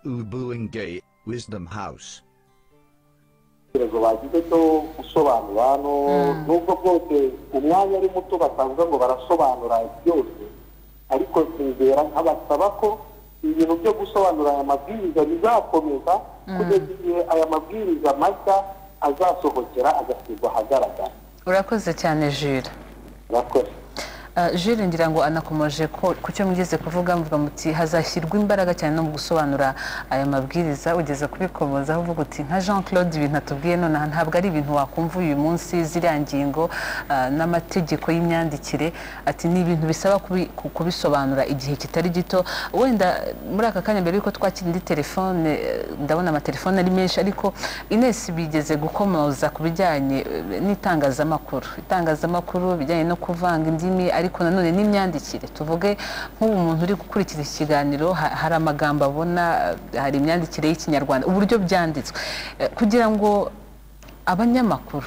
Ubwenge Wisdom House. Igitekerezo bagize cyo gusobanura hano, nubwo bwose umwanya ari muto batavuga ngo barasobanura byose, ariko nizera nkabasaba ko ibintu byo gusobanura aya mabwiriza bizakomeza kugeza igihe aya mabwiriza mashya azasohokera, agashyirwa ahagaragara. Urakoze cyane, Jules. Urakoze. Jules, ngira ngo anakomoje ko ku cyo mugeze kuvuga, muvuga muti hazashyirwa imbaraga cyane no mu gusobanura aya mabwiriza. Ugeze kubikomozaho uvuga uti nka Jean Claude, ibintu atubwiye nonaha ntabwo ari ibintu wakumva uyu munsi, ziriya ngingo n'amategeko y'imyandikire, ati ni ibintu bisaba kubisobanura igihe kitari gito. Wenda muri aka kanya, mbere yuko twakira indi telefone, ndabona amatelefone ari menshi, ariko Ines bigeze gukomoza ku bijyanye n'itangazamakuru, bijyanye no kuvanga indimi, ariko nanone n'imyandikire. Tuvuge nk'ubu umuntu uri gukurikira iki kiganiro, hari amagambo abona, hari imyandikire y'Ikinyarwanda, uburyo byanditswe. Kugira ngo abanyamakuru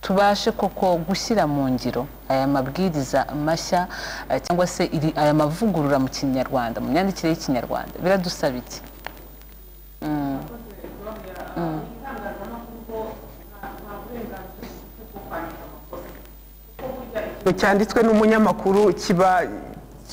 tubashe koko gushyira mu ngiro aya mabwiriza mashya, cyangwa se aya mavugurura mu Kinyarwanda, mu myandikire y'Ikinyarwanda, biradusaba iki? Cyanditswe n'umunyamakuru kiba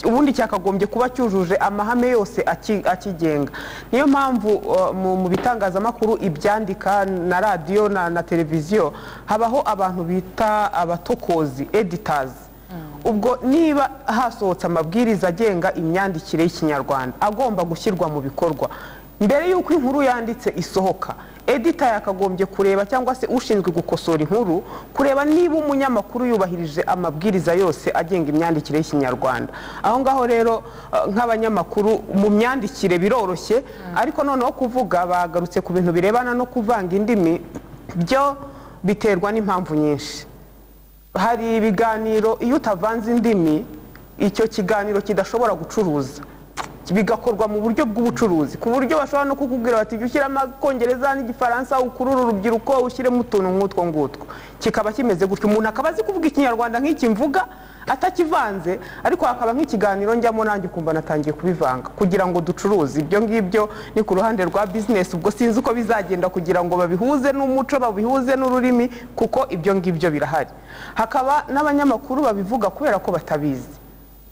ubundi cyakagombye kuba cyujuje amahame yose akigenga. Niyo mpamvu mu bitangazamakuru, ibyandika na radiyo na televiziyo, habaho abantu bita abatokozi, editors. Ubwo niba hasohotse amabwiriza agenga imyandikire y'Ikinyarwanda agomba gushyirwa mu bikorwa, mbere y'uko inkuru yanditse isohoka, editor yakagombye kureba, cyangwa se ushinzwe gukosora inkuru, kureba niba umunyamakuru yubahirije amabwiriza yose agenga imyandikire y'Ikinyarwanda. Aho ngaho rero, nk'abanyamakuru mu myandikire biroroshye, ariko noneho kuvuga, bagarutse ku bintu birebana no kuvanga indimi, byo biterwa n'impamvu nyinshi. Hari ibiganiro iyo utavanze indimi icyo kiganiro kidashobora gucuruza, bigakorwa mu buryo bw'ubucuruzi, ku buryo bashobora no kukubwira bati: "Jya ushyiramo Akongereza n'Igifaransa, ukurure urubyiruko, ushyiremo utuntu nk'utwo ngutwo." Kikaba kimeze gutyo, umuntu akaba azi kuvuga Ikinyarwanda nk'iki mvuga atakivanze, ariko hakaba nk'ikiganiro njyamo nanjye ukumva natangiye kubivanga kugira ngo ducuruze. Ibyo ngibyo ni ku ruhande rwa bizinesi. Ubwo sinzi uko bizagenda kugira ngo babihuze n'umuco, babihuze n'ururimi, kuko ibyo ngibyo birahari. Hakaba n'abanyamakuru babivuga kubera ko batabizi,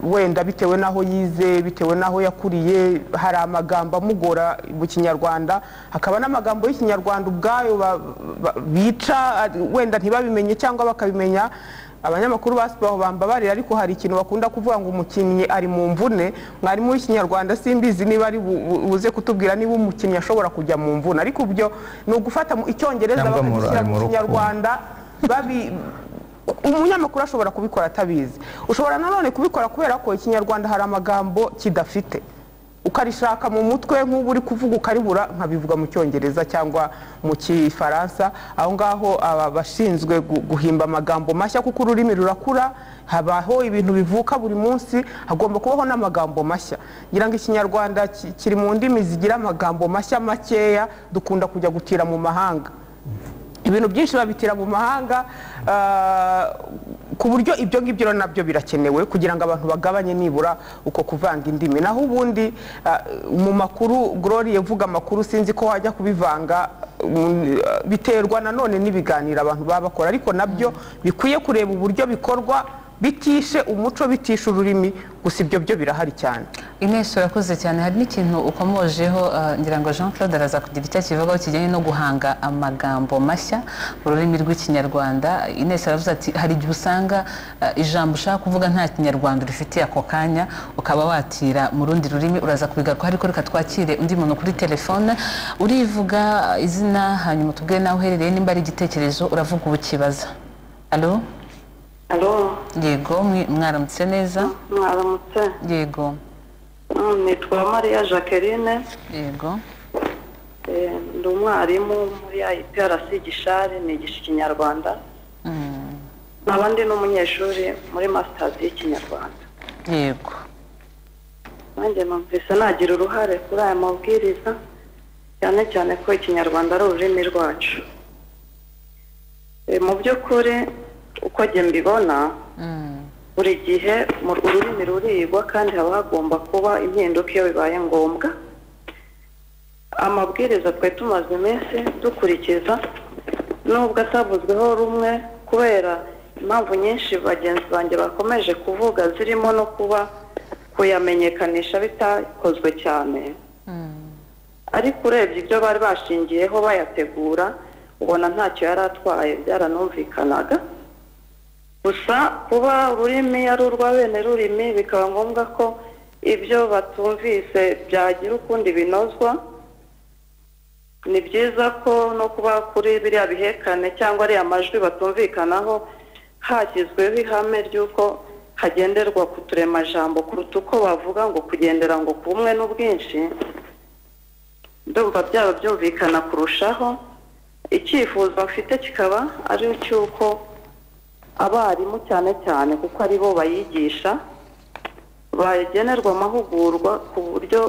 wenda bitewe n'aho yize, bitewe n'aho yakuriye, hari amagambo amugora mu Kinyarwanda. Hakaba n'amagambo y'Ikinyarwanda ubwayo bica, wenda ntibabimenye cyangwa bakabimenya. Abanyamakuru ba siporo bambabarira, ariko hari ikintu bakunda kuvuga ngo umukinnyi ari mu mvune. Mwarimu w'Ikinyarwanda simbizi niba ari buze kutubwira niba umukinnyi ashobora kujya mu mvune, ariko ibyo ni ugufata mu Icyongereza Cyangwa bakagishyira ari mu mu rukundo. Kinyarwanda. Umunyamakuru ashobora kubikora atabizi. Ushobora nanone kubikora kubera ko Ikinyarwanda hari amagambo kidafite, ukarishaka mu mutwe nk'ubu uri kuvuga ukaribura, nkabivuga mu Cyongereza cyangwa mu Kifaransa. Aho ngaho aba bashinzwe guhimba amagambo mashya, kuko ururimi rurakura, habaho ibintu bivuka buri munsi, hagomba kubaho n'amagambo mashya. Ngira ngo Ikinyarwanda kiri mu ndimi zigira amagambo mashya makeya. Dukunda kujya gutira mu mahanga, ibintu byinshi babitira mu mahanga, ku buryo ibyo ngibyo rero nabyo birakenewe kugira ngo abantu bagabanye nibura uko kuvanga indimi. Naho ubundi mu makuru, Gloria uvuga amakuru, sinzi ko wajya kubivanga. Biterwa nanone n'ibiganiro abantu baba bakora, ariko nabyo bikwiye kureba uburyo bikorwa bitishe umuco, bitishe ururimi. Gusa ibyo byo birahari cyane. Ines, urakoze cyane. Hari n'ikintu ukomojeho, ngira ngo Jean Claude araza kugira icyo akivugaho, kijyanye no guhanga amagambo mashya mu rurimi rw'Ikinyarwanda. Ines aravuze ati hari igihe usanga ijambo ushaka kuvuga nta Kinyarwanda urifitiye ako kanya, ukaba watira mu rundi rurimi. Uraza kubigaruka, ariko reka twakire undi muntu kuri telefone. Urivuga izina, hanyuma tubwire n'aho uherereye. Nimba ari igitekerezo uravuga ubu kibaza. Alo? Alo? Yego, mwaramutse neza. Mwaramutse. Yego. Nitwa Mariya Jacqueline. Ndi umwarimu muri IPRC Gishari, nigisha Ikinyarwanda. Nkaba ndi n'umunyeshuri muri masters y'Ikinyarwanda. Nanjye numvise nagira uruhare kuri aya mabwiriza, cyane cyane ko Ikinyarwanda ari ururimi rwacu. Mu by'ukuri uko njye mbibona, buri gihe ururimi rurigwa kandi haba hagomba kuba impinduka iyo bibaye ngombwa. Amabwiriza twe tumaze iminsi dukurikiza, nubwo atavuzweho rumwe kubera impamvu nyinshi bagenzi banjye bakomeje kuvuga, zirimo no kuba kuyamenyekanisha bitakozwe cyane. Ariko urebye ibyo bari bashingiyeho bayategura, ubona ntacyo yari atwaye, byaranumvikanaga. Gusa kuba ururimi ari urwa bene rurimi, bikaba ngombwa ko ibyo batumvise byagira ukundi binozwa. Ni byiza ko no kuba kuri biriya bihekane cyangwa ariya majwi batumvikanaho hashyizweho ihame ry'uko hagenderwa ku turemajambo kuruta uko bavuga ngo kugendera ngo ku bumwe n'ubwinshi. Ndumva byaba byumvikana kurushaho. Icyifuzo mfite kikaba ari icy'uko abarimu cyane cyane, kuko ari bo bayigisha, bagenerwa amahugurwa ku buryo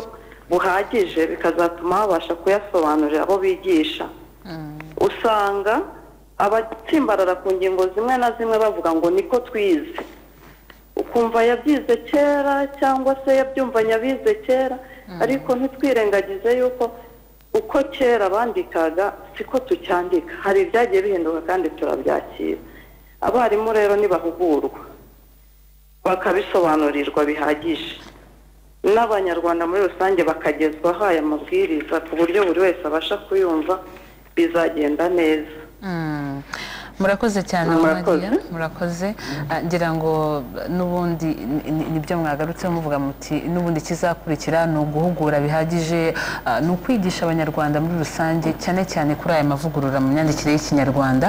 buhagije, bikazatuma babasha kuyasobanurira abo bigisha. Usanga abatsimbarara ku ngingo zimwe na zimwe bavuga ngo niko twize, ukumva yabyize kera cyangwa se yabyumvanye abize kera, ariko ntitwirengagize yuko uko kera bandikaga siko tucyandika, hari ibyagiye bihinduka kandi turabyakira. Abarimu rero nibahugurwa bakabisobanurirwa bihagije, n'Abanyarwanda muri rusange bakagezwaho aya mabwiriza ku buryo buri wese abasha kuyumva, bizagenda neza. Murakoze cyane Mariya, murakoze. Ngira ngo n'ubundi nibyo mwagarutse muvuga muti n'ubundi kizakurikira ni uguhugura bihagije, ni ukwigisha Abanyarwanda muri rusange, cyane cyane kuri aya mavugurura mu myandikire y'Ikinyarwanda.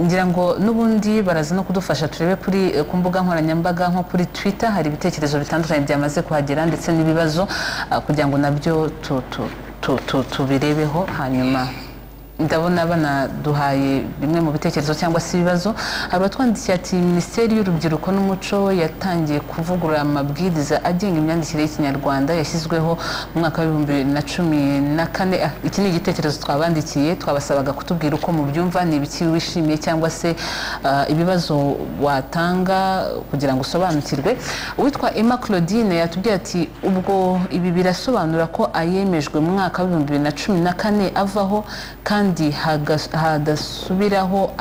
Ngira ngo n'ubundi baraza no kudufasha turebe kuri ku mbuga nkoranyambaga nko kuri Twitter, hari ibitekerezo bitandukanye byamaze kuhagera ndetse n'ibibazo, kugira ngo nabyo tubirebeho. Hanyuma ndabona banaduhaye bimwe mu bitekerezo cyangwa se ibibazo. Hari abatwandikiye ati Minisiteri y'Urubyiruko n'Umuco yatangiye kuvugurura amabwiriza agenga imyandikire y'Ikinyarwanda yashyizweho mu mwaka wa 2014. Iki ni igitekerezo twabandikiye, twabasabaga kutubwira uko mubyumva, ni ibiki wishimiye cyangwa se ibibazo watanga kugira ngo usobanukirwe. Uwitwa Emma Claudine yatubwiye ati ubwo ibi birasobanura ko ayemejwe mu mwaka wa 2014 avaho kandi hadasubiraho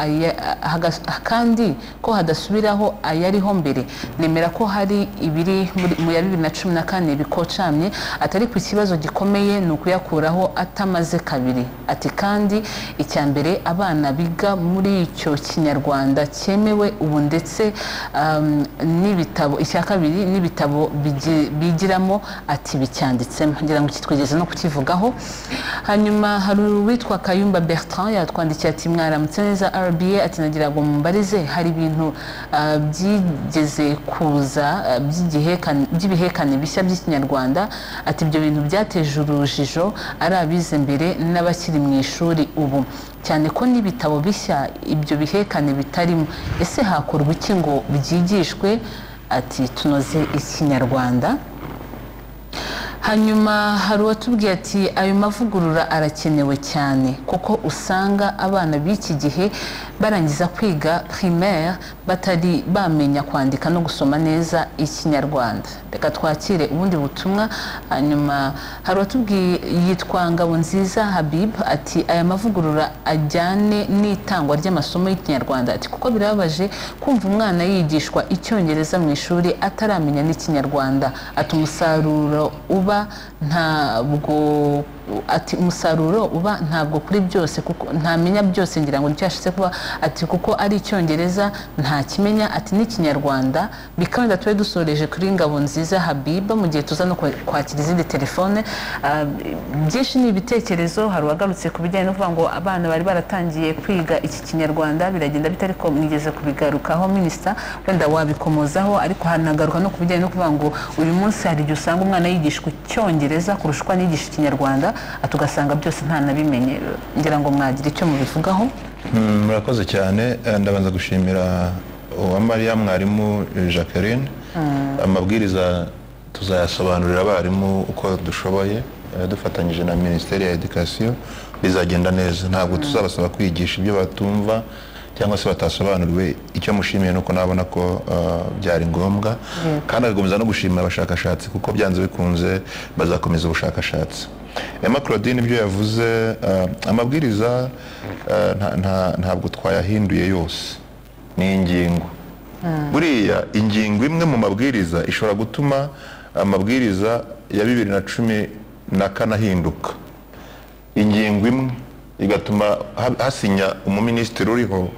kandi ko hadasubiraho ayariho mbere. Nemera ko hari ibiri mu ya 2014 bikocamye, atari ku kibazo gikomeye ni ukuyakuraho atamaze kabiri. Ati kandi icya mbere abana biga muri icyo Kinyarwanda cyemewe ubu ndetse n'ibitabo, icya kabiri n'ibitabo bigiramo, ati bicyanditsemo. Ngira ngo kitwigeze no kukivugaho. Hanyuma hari uwitwa Kayumba Bertrand yatwandikiye ati mwaramutse neza RBA, ati nagira ngo mumbarize hari ibintu byigeze kuza by'ibihekane bishya by'Ikinyarwanda, ati ibyo bintu byateje urujijo ari abize mbere n'abakiri mu ishuri ubu, cyane ko n'ibitabo bishya ibyo bihekane bitarimo, ese hakorwa iki ngo byigishwe? Ati tunoze Ikinyarwanda. Hanyuma hari uwatubwiye ati ayo mavugurura arakenewe cyane kuko usanga abana b'iki gihe barangiza kwiga primaire batari bamenya kwandika no gusoma neza Ikinyarwanda. Reka twakire ubundi butumwa. Hanyuma hari uwatubwiye yitwa Ngabonziza Habib ati aya mavugurura ajyane n'itangwa ry'amasomo y'Ikinyarwanda, ati kuko birababaje kumva umwana yigishwa Icyongereza mu ishuri ataramenya n'Ikinyarwanda, ati umusaruro uba ntabwo, ati umusaruro uba ntabwo kuri byose kuko ntamenya byose, ngira ngo nicyo yashatse kuba, ati kuko ari Icyongereza nta kimenya, ati n'Ikinyarwanda. Bikaba tube dusoreje kuri Ngabonziza Habiba mu gihe tuza no kwakira izindi telefone. Byinshi ni ibitekerezo. Hari uwagarutse ku bijyanye no kuvuga ngo abana bari baratangiye kwiga iki Kinyarwanda biragenda bitari ko mwigeze kubigarukaho Minisita, wenda wabikomozaho, ariko hanagaruka no ku bijyanye no kuvuga ngo uyu munsi hari igihe usanga umwana yigishwa Icyongereza kurusha uko anigisha Ikinyarwanda, atugasanga byose nta nabimenye. Ngira ngo mwagira icyo mubivugaho. Murakoze cyane. Ndabanza gushimira Uwamariya mwarimu Jacqueline. Amabwiriza tuzayasobanurira abarimu uko dushoboye dufatanyije na Minisiteri ya Education, bizagenda neza. Ntabwo tuzabasaba kwigisha ibyo batumva cyangwa se batasobanuriwe. Icyo mushimiye nuko nabona ko byari ngombwa, kandi agakomeza no gushimira abashakashatsi kuko byanze bikunze bazakomeza ubushakashatsi. Emma Claudine ibyo yavuze, amabwiriza ntabwo twayahinduye yose, ni ingingo. Buriya ingingo imwe mu mabwiriza ishobora gutuma amabwiriza ya 2014 ahinduka. Ingingo imwe igatuma hasinya umuminisitiri uriho,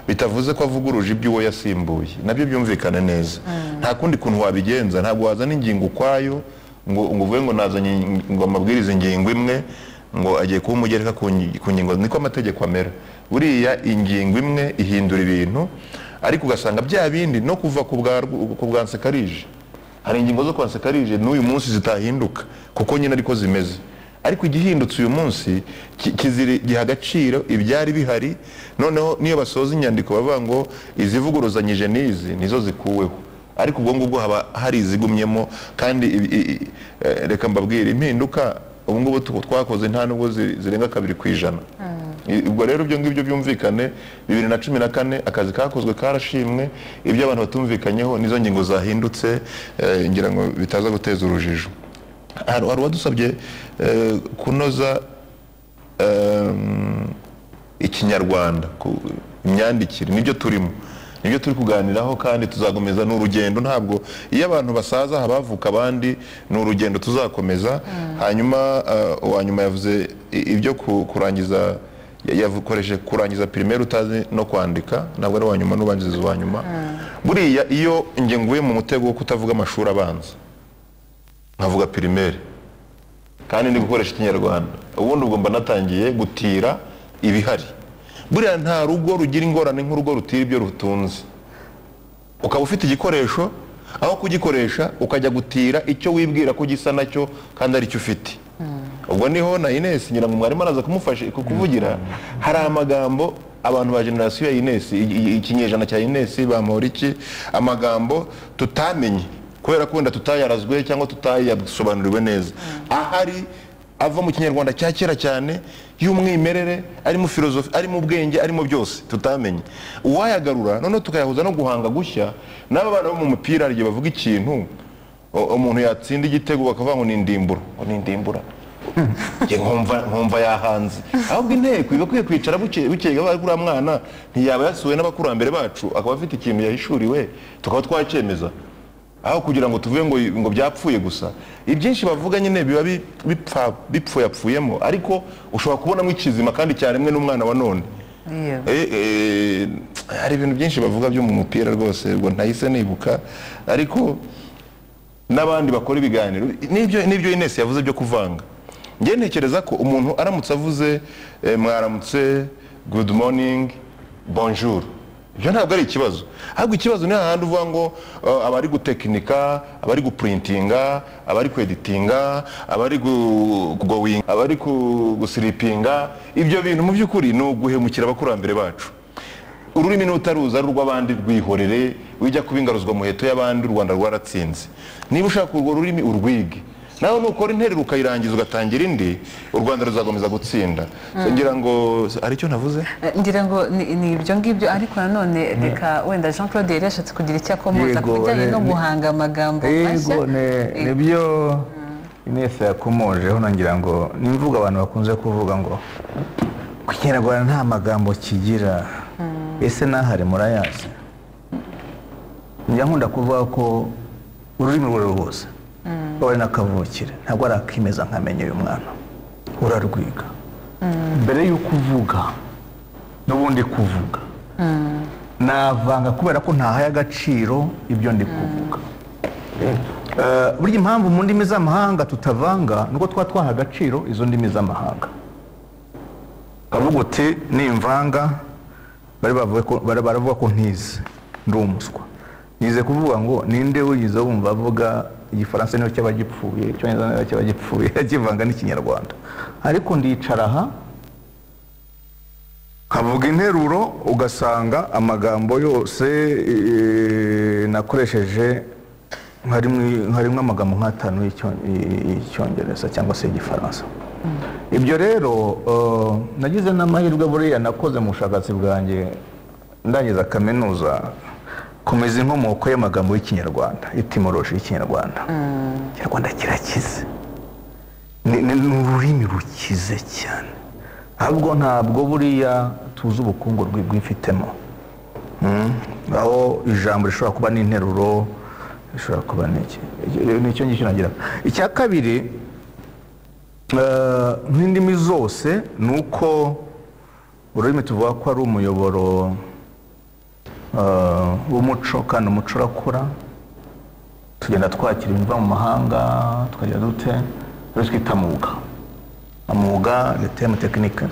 bitavuze ko avuguruje ibyo uwo yasimbuye, nabyo byumvikane neza. Nta kundi kuntu wabigenza, ntabwo wazana ingingo ukwayo ngo uvuge ngo nazanye ngo amabwiriza ingingo imwe ngo agiye kuba umugereka ku ngingo. Niko amategeko amera. Buriya ingingo imwe ihindura ibintu, ariko ugasanga bya bindi no kuva ku bwa Nsekarije, hari ingingo zo kwa Nsekarije n'uyu munsi zitahinduka kuko nyine ariko zimeze. Ariko igihindutse uyu munsi giha agaciro ibyari bihari. Noneho niyo basoza inyandiko bavuga ngo izivuguruzanyije n'izi nizo zikuweho, ariko ubwo ngubwo haba hari izigumyemo. Kandi reka mbabwire, impinduka ubu ngubu twakoze nta nubwo zirenga 2%. Ubwo rero ibyo ngibyo byumvikane, 2014 akazi kakozwe karashimwe, ibyo abantu batumvikanyeho nizo ngingo zahindutse, ngira ngo bitaza guteza urujijo. Hari uwadusabye kunoza ikinyarwanda, imyandikire, nibyo turimo, nibyo turi kuganiraho kandi tuzakomeza. N'urugendo, ntabwo iyo abantu basaza habavuka abandi, ni urugendo tuzakomeza. Hanyuma uwanyuma yavuze ibyo kurangiza, yakoresheje kurangiza primaire utazi no kwandika, ntabwo ari uwanyuma, n'ubanziriza uwanyuma. Buriya iyo nge nguye mu mutego wo kutavuga amashuri abanza nkavuga primaire kandi ndi gukoresha ikinyarwanda, ubundi ubwo mba natangiye gutira ibihari. Buriya nta rugo rugira ingorane nk'urugo rutira ibyo rutunze. Ukaba ufite igikoresho, aho kugikoresha ukajya gutira icyo wibwira ko gisa nacyo kandi aricyo ufite. Ubwo niho na Ines ngira ngo mwarimu araza kumufasha kukuvugira. Hari amagambo abantu ba generasiyo ya Ines, ikinyejana cya Ines, bamporiki, amagambo tutamenye kubera ko wenda tutayarazwe cyangwa tutayasobanuriwe neza, ahari ava mu kinyarwanda cya kera cyane y'umwimerere, arimo filosofi, arimo ubwenge, arimo byose tutamenye. Uwayagarura noneho tukayahuza no guhanga gushya. N'aba bana bo mu mupira hari igihe bavuga ikintu, umuntu yatsinda igitego bakavuga ngo ni indimbura, ngo ni indimbura, nkumva yahanze. Ahubwo inteko iba ikwiye kwicara bukeye uriya mwana ntiyaba yasuwe n'abakurambere bacu, akaba afite ikintu yahishuriwe tukaba twacyemeza, aho kugira ngo tuvuge ngo byapfuye gusa. Ibyinshi bavuga nyine biba bipfuyapfuyemo, ariko ushobora kubonamo ikizima kandi cyaremwe n'umwana wa none. Hari ibintu byinshi bavuga byo mu mupira rwose ubwo ntahise nibuka, ariko n'abandi bakora ibiganiro n'ibyo Ines yavuze byo kuvanga. Njye ntekereza ko umuntu aramutse avuze mwaramutse, good morning, bonjour, ibyo ntabwo ari ikibazo. Ahubwo ikibazo ni hahandi uvuga ngo abari gutekinika, abari guprintinga, abari kweditinga, abari kugowinga, abari gusiripinga, ibyo bintu mu by'ukuri ni uguhemukira abakurambere bacu. Ururimi n'utaruza ari urw'abandi rwihorere, wijya kubingaruzwa muheto y'abandi. U Rwanda rwaratsinze. Niba ushaka urwo rurimi urwige, nawe nukora interuro ukayirangiza ugatangira indi, u Rwanda ruzakomeza gutsinda. Ngira ngo ari cyo navuze, ngira ngo ni ibyo ngibyo. Ariko nanone reka wenda Jean Claude yari yashatse kugira icyo akomoza ku bijyanye no guhanga amagambo mashya. Yego, nibyo Ines yakomojeho. Ngira ngo nimvuga abantu bakunze kuvuga ngo ku kinyarwanda nta magambo kigira, ese nahari murayazi? Njya nkunda kuvuga ko ururimi rwo rwose wowe nakavukire ntabwo arakimeza nkamenya uyu mwana, urarwiga mbere y'uko uvuga. N'ubundi kuvuga navanga kubera ko ntahaye agaciro ibyo ndi kuvuga. Burya impamvu mu ndimi z'amahanga tutavanga nuko twa twaha agaciro izo ndimi z'amahanga. Kavuga uti nimvanga bari baravuga ko ntize, ndi umuswa. Nize kuvuga ngo ninde wigize wumva avuga igifaransa niyo cyaba gipfuye, icyongereza niyo cyaba gipfuye, akivanga n'ikinyarwanda. Ariko ndicara aha nkavuga interuro ugasanga amagambo yose nakoresheje harimo amagambo nk'atanu y'icyongereza cyangwa se igifaransa. Ibyo rero nagize n'amahirwe, buriya nakoze mu bushakashatsi bwanjye ndangiza kaminuza, komeza inkomoko y'amagambo y'ikinyarwanda, etimoloji y'ikinyarwanda. Ikinyarwanda kirakize. Ni ururimi rukize cyane, ahubwo ntabwo buriya tuzi ubukungu rwifitemo. Aho ijambo rishobora kuba n'interuro, rishobora kuba n'iki, nicyo ngicyo nagira. Icya kabiri, nk'indimi zose, ni uko ururimi tuvuga ko ari umuyoboro w'umuco, kandi umuco urakura, tugenda twakira ibiva mu mahanga, tukagira dute, rero twita amuga. Amuga ni terme technique,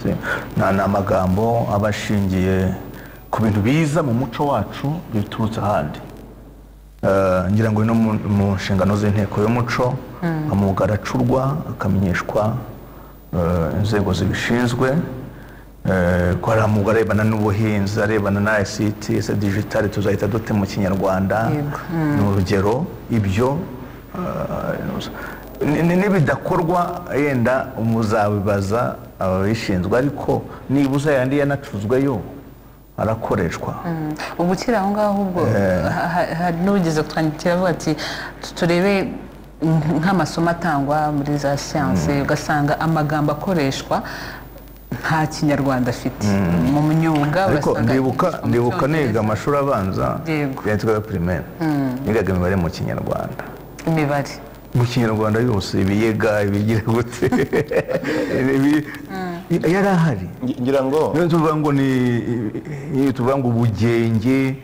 ni amagambo aba ashingiye ku bintu biza mu muco wacu biturutse ahandi. Ngira ngo no mu nshingano z'inteko y'umuco, amuga aracurwa akamenyeshwa inzego zibishinzwe, ko hari amuga arebana n'ubuhinzi, arebana na ICT, ese digital tuzahita dute mu Kinyarwanda? Ni urugero. Ibyo nibidakorwa yenda muzabibaza ababishinzwe, ariko nibuza yandi yanacuzweyo arakoreshwa. Ubu ukiri aho ngaho, ubwo hari n'uwigeze kutwandikira avuga ati turebe nk'amasomo atangwa muri za siyanse, ugasanga amagambo akoreshwa nta Kinyarwanda afite mu myuga. Ariko ugasanga ndibuka yigishwa mu ndibuka niga Cyongereza. amashuri abanza, yitwaga primaire, nigaga imibare mu Kinyarwanda. Imibare mu Kinyarwanda yose, ibiyega, ibigira gute, yari ahari. Ngira ngo Niyo tuvuga ngo ni iyo tuvuga ngo ubugenge,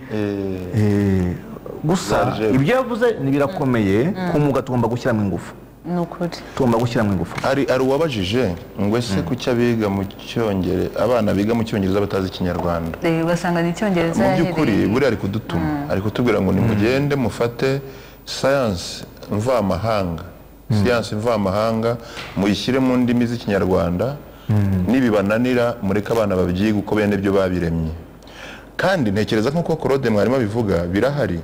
gusa Algebra. ibyo yavuze ni birakomeye ku mwuga, tugomba gushyiramo ingufu. Ni ukuri. Tugomba gushyiramo ingufu. Hari uwabajije ngo ese kuki abiga mu Cyongereza, abana biga mu Cyongereza batazi Ikinyarwanda? Ugasanga ni Icyongereza Mu by'ukuri yahereye. buriya ari kudutuma, ari kutubwira ngo nimugende mufate sayansi mvamahanga, siyansi mvamahanga muyishyire mu ndimi z'Ikinyarwanda, nibibananira mureke abana babyiga uko bene byo babiremye. Kandi ntekereza nk'uko Claude mwarimu abivuga, birahari.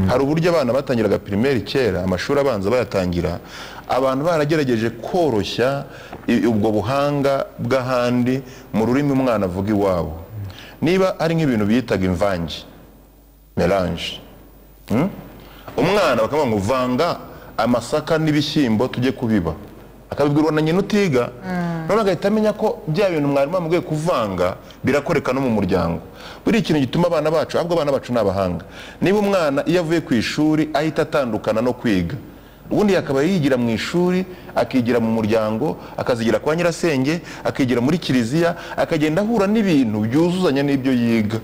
Hari uburyo abana batangiraga primaire kera, amashuri abanza bayatangira, abantu baragerageje koroshya ubwo buhanga bw'ahandi mu rurimi umwana avuga iwabo. Niba ari nk'ibintu biyitaga imvange, mélange, Umwana bakavuga ngo vanga amasaka n'ibishyimbo tujye kubiba, akabibwirwa na nyina utiga, none agahita amenya ko bya bintu mwarimu amubwiye kuvanga birakoreka no mu muryango. Buriya ikintu gituma abana bacu, ahubwo abana bacu ni abahanga, niba umwana iyo avuye ku ishuri ahita atandukana no kwiga, ubundi akaba yigira mu ishuri, akigira mu muryango, akazigira kwa nyirasenge, akigira muri kiliziya, akagenda ahura n'ibintu byuzuzanya n'ibyo yiga.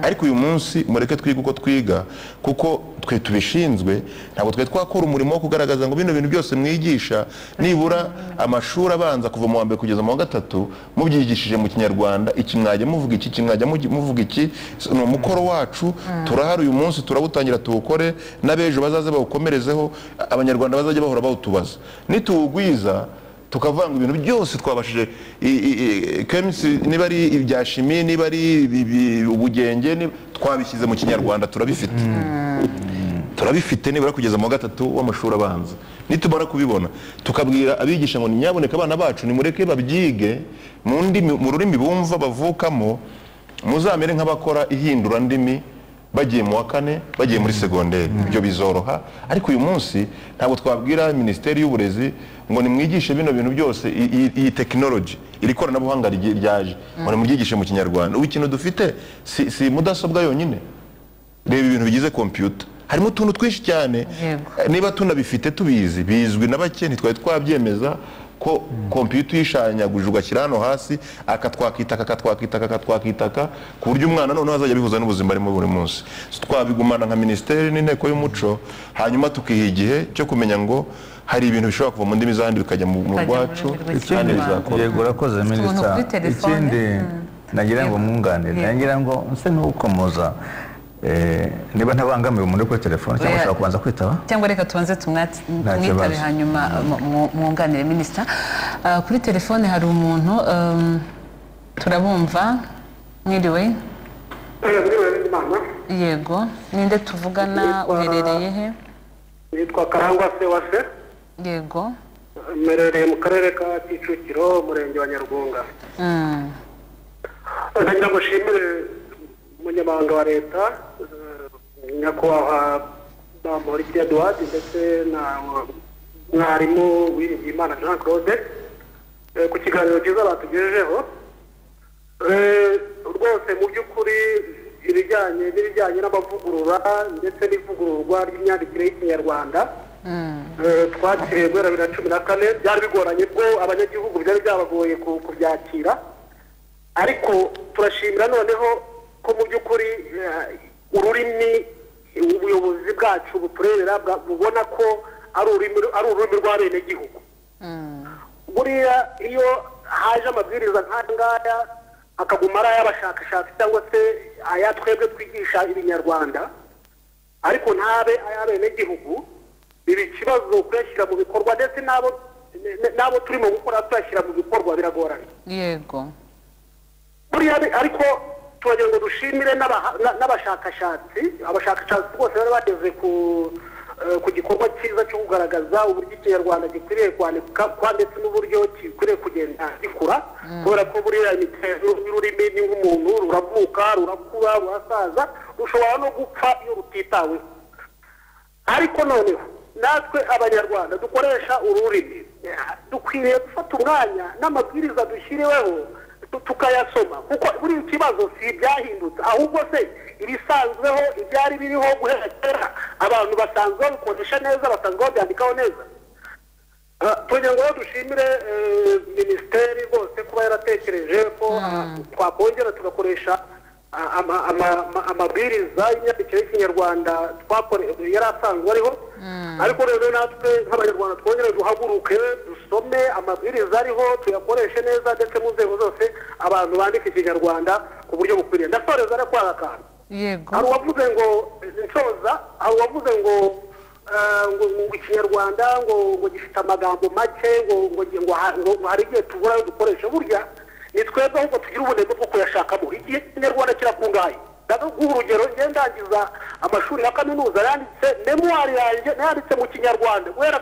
Ariko uyu munsi mureke twige uko twiga, kuko twe tubishinzwe ntabwo twe twakora umurimo wo kugaragaza ngo bino bintu byose mwigisha, nibura amashuri abanza kuva mu wa mbere kugeza mu wa gatatu, mubyigishije mu Kinyarwanda, iki mwajya muvuga iki, iki mwajya muvuga iki. Ni umukoro wacu, turahari uyu munsi turawutangira tuwukore, n'abejo bazaze bawukomerezeho, Abanyarwanda bazajya bahora bawutubaza. Nituwugwiza tukavanga ibintu byose twabashije, chemistry, niba ari ibya chimie, niba ari ubugenge, twabishyize mu Kinyarwanda, turabifite, turabifite nibura kugeza mu wa gatatu w'amashuri abanza. Nitumara kubibona, tukabwira abigisha ngo nyaboneka abana bacu nimureke babyige mu ndimi, mu rurimi bumva bavukamo, muzamere nk'abakora ihindurandimi bagiye mu wa kane, bagiye muri segonderi, ibyo bizoroha. Ariko uyu munsi ntabwo twabwira Minisiteri y'Uburezi ngo nimwigishe bino bintu byose, iyi tekinoloji, iri koranabuhanga ryaje, ngo nimuryigishe mu Kinyarwanda. Ubu ikintu dufite si mudasobwa yonyine, reba ibintu bigize kompiyuta, harimo utuntu twinshi cyane. Niba tunabifite tubizi, bizwi na bake, ntitwari twabyemeza ko kompiyuta uyishanyaguje ugashyira hano hasi, akatwakitaka, akatwakitaka, akatwakitaka, ku buryo umwana noneho azajya abihuza n'ubuzima arimo buri munsi. So, twabigumana nka minisiteri n'inteko y'umuco, hanyuma tukiha igihe cyo kumenya ngo hari ibintu bishobora kuva mu ndimi z'ahandi bikajya mu Bikajya mu rwacu, rurimi kandi rw'Ikinyarwanda. bizakora. Yego, urakoze minisita. Kuri telefone. Ikindi nagira ngo mwunganire, nagira ngo nse n'ukomoza, niba ntabangamiwe umuntu uri kuri telefone cyangwa Oya. ashobora kubanza kwitaba. Cyangwa reka tubanze Nta tumwitabe, kibazo. hanyuma mwunganire minisita. Kuri telefone hari umuntu, turabumva, mwiriwe? Yego, ninde tuvugana, uherereye he? Nitwa Karangwa Sewase. Mmerereye mu karere ka Kicukiro, umurenge wa Nyarwunga. Ndagira ngo nshimire umunyamabanga wa leta, nyakubahwa Bamporiki Edouard, ndetse na Mwarimu Uwiringiyimana Jean Claude ku kiganiro cyiza batugejejeho. Rwose mu by'ukuri ibijyanye n'amavugurura ndetse n'ivugururwa ry'imyandikire y'Ikinyarwanda twakiriye guhera 2014, byari bigoranye ko abanyagihugu byari byabagoye kubyakira, ariko turashimira noneho ko mu by'ukuri ururimi ubuyobozi bwacu buturebera bubona ko ari ururimi rw'abenegihugu. Buriya iyo haje amabwiriza nk'aya ngaya akaguma ari ay'abashakashatsi cyangwa se aya twebwe twigisha Ibinyarwanda, ariko ntabe ay'abenegihugu, biba ikibazo kuyashyira mu bikorwa, ndetse n'abo turimo gukora tuyashyira mu bikorwa biragorana. Yego. Buriya ariko turagira ngo dushimire n'abashakashatsi, abashakashatsi bose bari bageze ku gikorwa cyiza cyo kugaragaza uburyo Ikinyarwanda gikwiriye kwandikwa ndetse n'uburyo gikwiriye kugenda gikura, kubera ko buriya imiterere y'ururimi ni nk'umuntu, ruravuka, rurakura, rurasaza, rushobora no gupfa iyo rutitaweho. Ariko noneho natwe Abanyarwanda dukoresha ururimi dukwiriye gufata umwanya n'amabwiriza dushyiriweho tukayasoma, kuko buri kibazo si ibyahindutse, ahubwo se ibisanzweho ibyari biriho guhera kera abantu basanzwe babikoresha neza, basanzwe babyandikaho neza. Tugira ngo dushimire minisiteri rwose kuba yaratekereje ko twakongera tugakoresha amabwiriza y'imyandikire y'Ikinyarwanda yari asanzwe ariho, ariko rero natwe nk'Abanyarwanda twongere duhaguruke dusome amabwiriza ariho tuyakoreshe neza, ndetse mu nzego zose abantu bandika Ikinyarwanda ku buryo bukwiriye. Ndasoreza no kwanga akantu. Yego. Hari uwavuze ngo nsoza, hari uwavuze ngo ngo Ikinyarwanda ngo gifite amagambo make, ngo hari igihe tubura ayo dukoresha. Burya ni twebwe ahubwo tugira ubunebwe bwo kuyashakamo. Igihe Ikinyarwanda kirakungahaye. Ndaguha urugero, njye ndangiza amashuri ya kaminuza yanditse memoire yanjye nanditse mu Kinyarwanda guhera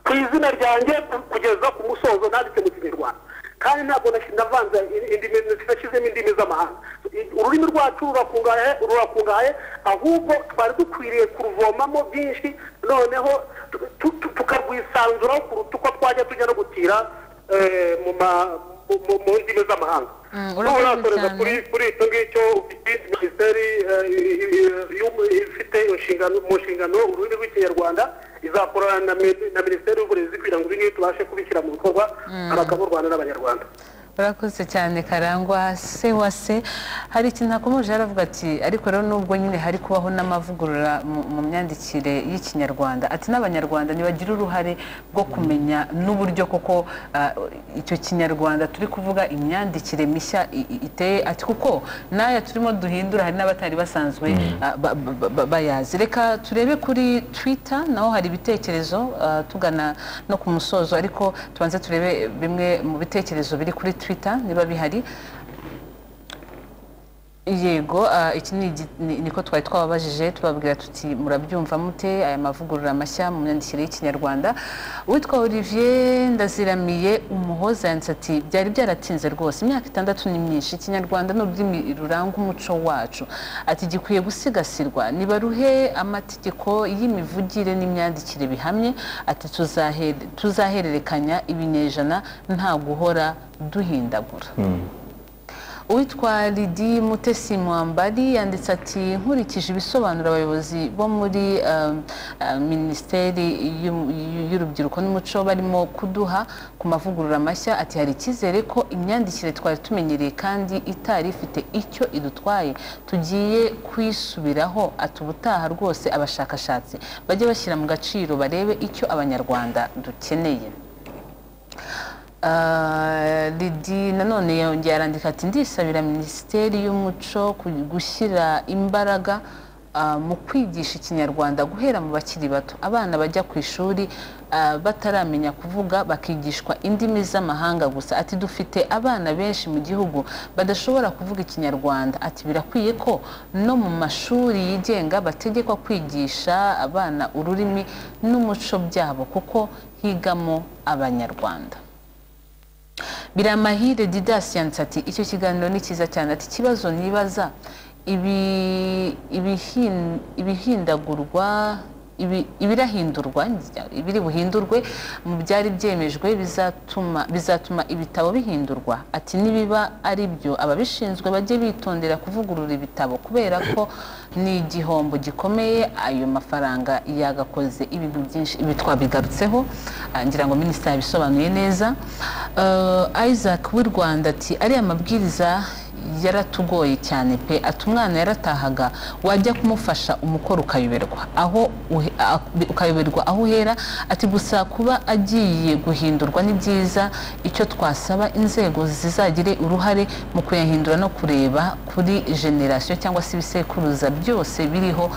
ku izina ryanjye kugeza ku musozo nanditse mu Kinyarwanda, kandi ntabwo navanze indimi, nashyizemo indimi z'amahanga. Ururimi rwacu rurakungahaye, ahubwo twari dukwiriye kuruvomamo byinshi, noneho tukarwisanzuraho kuruta uko twajya tujya no gutira mu ndimi z'amahanga. Urasoreza kuri icyo ngicyo, minisiteri ifite mu nshingano ururimi rw'Ikinyarwanda izakorana na minisiteri y'uburezi kugira ngo ibi ngibi tubashe kubishyira mu bikorwa, abagabo b'u Rwanda n'Abanyarwanda. Urakoze cyane Karangwa se wa se. Hari ikintu akomeje aravuga ati ariko rero nubwo nyine hari kubaho n'amavugurura mu myandikire y'Ikinyarwanda, ati n'Abanyarwanda nibagira uruhare rwo kumenya n'uburyo koko icyo Kinyarwanda turi kuvuga imyandikire mishya iteye, ati kuko n'aya turimo duhindura hari n'abatari basanzwe bayazi. Reka turebe kuri Twitter naho hari ibitekerezo tugana no ku musozo, ariko tubanze turebe bimwe mu bitekerezo biri kuri Twitter niba bihari. Yego, iki niko twari twababajije tubabwira tuti murabyumva mute aya mavugurura mashya mu myandikire y'Ikinyarwanda. Uwitwa Olivier Ndaziramiye Umuhoza yanditse ati byari byaratinze rwose, imyaka 6 ni myinshi, Ikinyarwanda ni ururimi ruranga umuco wacu, ati gikwiye gusigasirwa, nibaruhe amategeko y'imivugire n'imyandikire bihamye, ati tuzahererekanya ibinyejana nta guhora duhindagura. Uwitwa Lidi Mutesi Mwambari yanditse ati nkurikije ibisobanuro abayobozi bo muri minisiteri y'urubyiruko n'umuco barimo kuduha ku mavugurura mashya, ati hari icyizere ko imyandikire twari tumenyereye kandi itari ifite icyo idutwaye tugiye kwisubiraho, ati ubutaha rwose abashakashatsi bajye bashyira mu gaciro barebe icyo Abanyarwanda dukeneye. Lidi nanone yongera arandika ati ndisabira minisiteri y'umuco gushyira imbaraga mu kwigisha Ikinyarwanda guhera mu bakiri bato, abana bajya ku ishuri bataramenya kuvuga bakigishwa indimi z'amahanga gusa, ati dufite abana benshi mu gihugu badashobora kuvuga Ikinyarwanda, ati birakwiye ko no mu mashuri yigenga bategekwa kwigisha abana ururimi n'umuco byabo kuko higamo Abanyarwanda. Biramahire Didas yanditse ati icyo kiganiro ni cyiza cyane, ati ikibazo nibaza ibihindagurwa ibirahindurwa ibiri buhindurwe mu byari byemejwe bizatuma ibitabo bihindurwa. Ati nibiba ari byo ababishinzwe bajye bitondera kuvugurura ibitabo kubera ko ni igihombo gikomeye, ayo mafaranga yagakoze ibintu byinshi. Ibi twabigarutseho, ngira ngo minisitiri yabisobanuye neza. Isaac w'i Rwanda ati ariya mabwiriza yaratugoye cyane pe, ati umwana yaratahaga wajya kumufasha umukoro ukayoberwa aho ukayoberwa aho uhera. Ati gusa kuba agiye guhindurwa ni byiza, icyo twasaba inzego zizagire uruhare mu kuyahindura no kureba kuri generasiyo cyangwa se ibisekuruza byose biriho,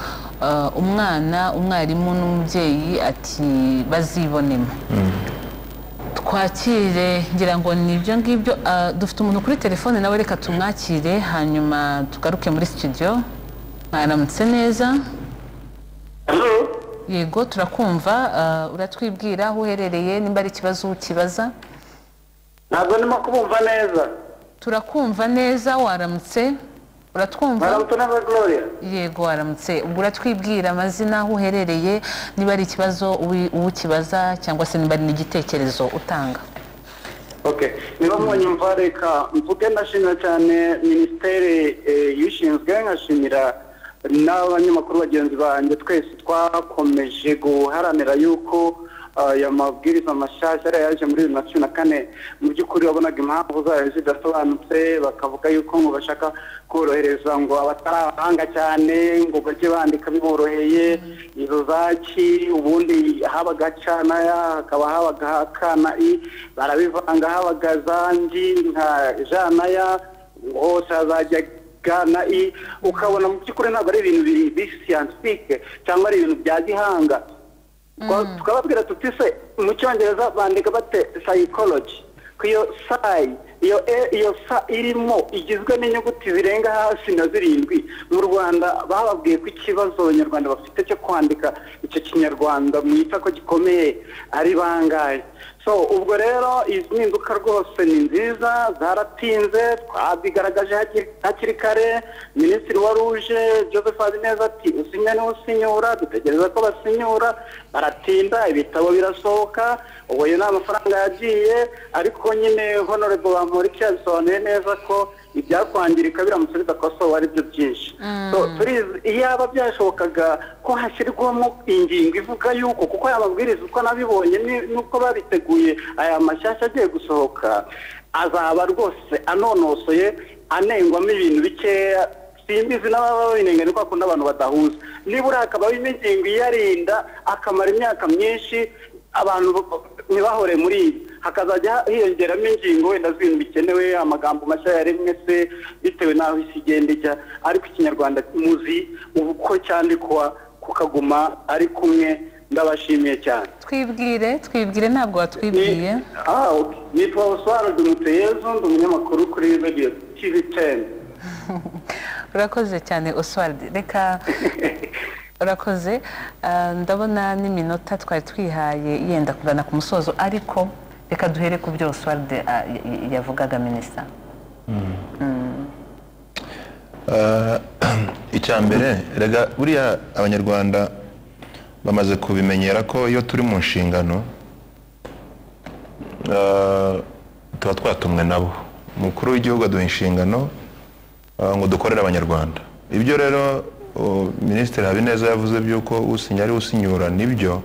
umwana, umwarimu n'umubyeyi, ati bazibonemo. Twakire, ngira ngo ni ibyo ngibyo. Dufite umuntu kuri telefone nawe, reka tumwakire hanyuma tugaruke muri studio. Mwaramutse neza? Yego, turakumva. Uratwibwira aho uherereye, nimba ari ikibazo ukibaza. Ntabwo ndimo kubumva neza. Turakumva neza, waramutse? Uratwumva? Mwaramutse neza Gloria. Yego, waramutse. Ubwo uratwibwira amazina, aho uherereye, niba ari ikibazo ukibaza cyangwa se niba ari n'igitekerezo utanga. Okay, niba mwanyumva reka mvuge. Ndashimira cyane minisiteri ishinzwe, nkashimira n'abanyamakuru bagenzi banjye, twese twakomeje guharanira yuko aya mabwiriza mashyashya yari yaje muri 2014, mu by'ukuri wabonaga impamvu zayo zidasobanutse, bakavuga yuko ngo bashaka korohereza ngo abatari abahanga cyane ngo bajye bandika biboroheye izo zaki. Ubundi habaga ca na ya, hakaba habaga ka na i, barabivanga, habaga zanji nka ja na ya, hose hazajya ga na i. Ukabona mu by'ukuri ntabwo ari ibintu biri scientifique cyangwa ari ibintu bya gihanga. Tukababwira tuti se mu cyongereza bandika bate psychology, ko iyo psy, iyo e, iyo sa irimo igizwe n'inyuguti zirenga hasi na 7. Mu Rwanda bababwiye ko ikibazo abanyarwanda bafite cyo kwandika icyo kinyarwanda mwita ko gikomeye ari bangahe. So ubwo rero izi mpinduka rwose ni nziza, zaratinze, twabigaragaje hakiri kare. Minisitiri wa Ruje Joseph Habineza ati usinya niwe usinyura, dutegereza ko basinyura, baratinda, ibitabo birasohoka, ubwo ayo ni amafaranga yagiye. Ariko nyine Honorable Bamporiki yabisobanuye neza ko ibyakwangirika biramutse bidakosowe ari byo byinshi. So turizi iyaba byashobokaga ko hashyirwamo ingingo ivuga yuko, kuko aya mabwiriza uko nabibonye nuko babiteguye, aya mashyashya agiye gusohoka azaba rwose anonosoye, anengwamo ibintu bikeya. Simbizi n'ababa babinenga, ni kwa kundi abantu badahuza. Nibura hakabaho ingingo iyarinda akamara imyaka myinshi, abantu ntibahore muri ibi, hakazajya hiyongeramo ingingo wenda z'ibintu bikenewe, amagambo mashya yaremwe se bitewe n'aho isi igenda ijya, ariko ikinyarwanda muzi uko cyandikwa kukaguma ari kumwe. Ndabashimiye cyane. Twibwire, ntabwo watwibwiye. Nitwa Oswald Muteyezu, ndi umunyamakuru kuri Radio TV 10. Urakoze cyane Oswald, reka urakoze. Ndabona n'iminota twari twihaye yenda kugana ku musozo, ariko reka duhere ku byo Oswald yavugaga, minisita. Icya mbere, rega buriya abanyarwanda bamaze kubimenyera ko iyo turi mu nshingano tuba twatumwe nabo. Umukuru w'igihugu aduha inshingano ngo dukorere abanyarwanda. Ibyo rero Minisitiri Habineza yavuze by'uko usinya ari usinyura, nibyo.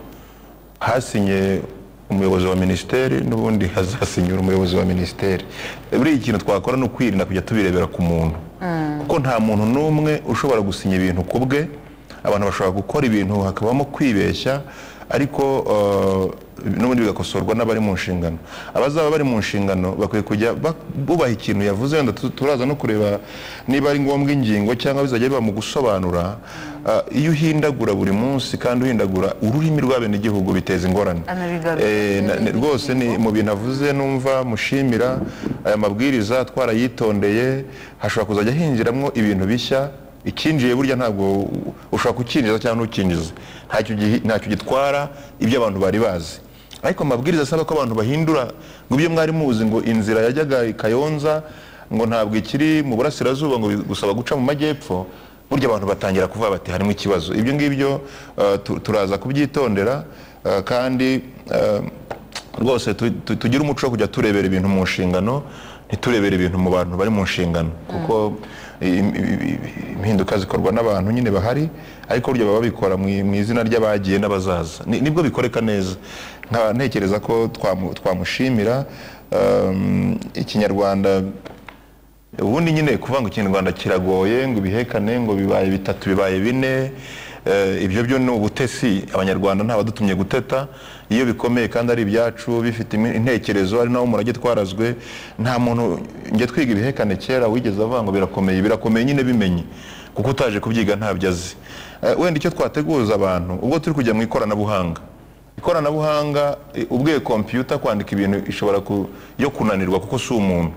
Hasinye umuyobozi wa minisiteri, n'ubundi hazasinyura umuyobozi wa minisiteri. Buriya ikintu twakora ni ukwirinda kujya tubirebera ku muntu, kuko nta muntu n'umwe ushobora gusinya ibintu ku bwe. Abantu bashobora gukora ibintu hakabamo kwibeshya, ariko n'ubundi bigakosorwa n'abari mu nshingano. Abazaba bari mu nshingano bakwiye kujya bubaha ikintu yavuze. Wenda turaza no kureba niba ari ngombwa ingingo cyangwa bizajya biba mu gusobanura. Iyo uhindagura buri munsi kandi uhindagura ururimi rw'abenegihugu biteza ingorane. Rwose ni mu bintu avuze numva mushimira. Aya mabwiriza twarayitondeye, hashobora kuzajya hinjiramo ibintu bishya. Ikinjiye burya ntabwo ushobora kukinjiza cyangwa ntukinjize, ntacyo gitwara ibyo abantu bari bazi. Ariko amabwiriza asaba ko abantu bahindura ngo ibyo mwari muzi, ngo inzira yajyaga i Kayonza ngo ntabwo ikiri mu burasirazuba, ngo gusaba guca mu majyepfo, Burya abantu batangira kuvuga bati harimo ikibazo. Ibyo ngibyo turaza kubyitondera, kandi rwose tugire umuco wo kujya turebera ibintu mu nshingano, ntiturebere ibintu mu bantu bari mu nshingano, kuko impinduka zikorwa n'abantu nyine bahari, ariko burya baba babikora mu izina ry'abagiye n'abazaza. Nibwo bikoreka neza. Nkaba ntekereza ko twamushimira. Ikinyarwanda ubundi nyine kuvuga ngo Ikinyarwanda kiragoye, ngo ibihekane ngo bibaye bitatu bibaye bine, ibyo byo ni ubutesi. Abanyarwanda nta badutumye guteta. Iyo bikomeye kandi ari ibyacu bifite intekerezo, ari nawo umurage twarazwe. Nta muntu njye twiga ibihekane kera wigeze avuga ngo birakomeye. Birakomeye nyine bimenye, kuko utaje kubyiga ntabyo azi. Wenda icyo twateguza abantu, ubwo turi kujya mu ikoranabuhanga, ubwe computer kwandika ibintu ishobora yo kunanirwa kuko si umuntu.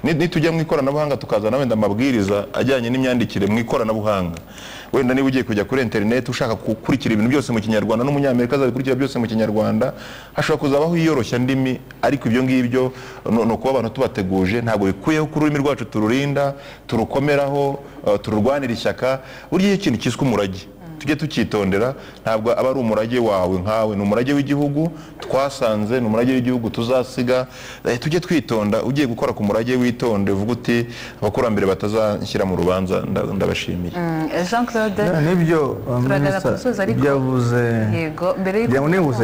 Nitujya mu ikoranabuhanga tukazana wenda amabwiriza ajyanye n'imyandikire mu ikoranabuhanga, wenda niba ugiye kujya kuri internet ushaka gukurikira ibintu byose mu Kinyarwanda, n'umunyamerika azabikurikira byose mu Kinyarwanda, hashobora kuzabaho iyoroshya ndimi. Ariko ibyo ngibyo ni ukuba abantu tubateguje, ntabwo bikuyeho ko ururimi rwacu tururinda, turukomeraho, tururwanira ishyaka. Burya iyo ikintu kiswe umurage tujye tukitondera, ntabwo aba ari umurage wawe nkawe, ni umurage w'igihugu twasanze, ni umurage w'igihugu tuzasiga. Tujye twitonda, ugiye gukora ku murage witonde, uvuga uti abakurambere batazanshyira mu rubanza, ndabashimiye. Jean Claude, nibyo turagana ku musozo, ariko byavuze yego mbere y'uko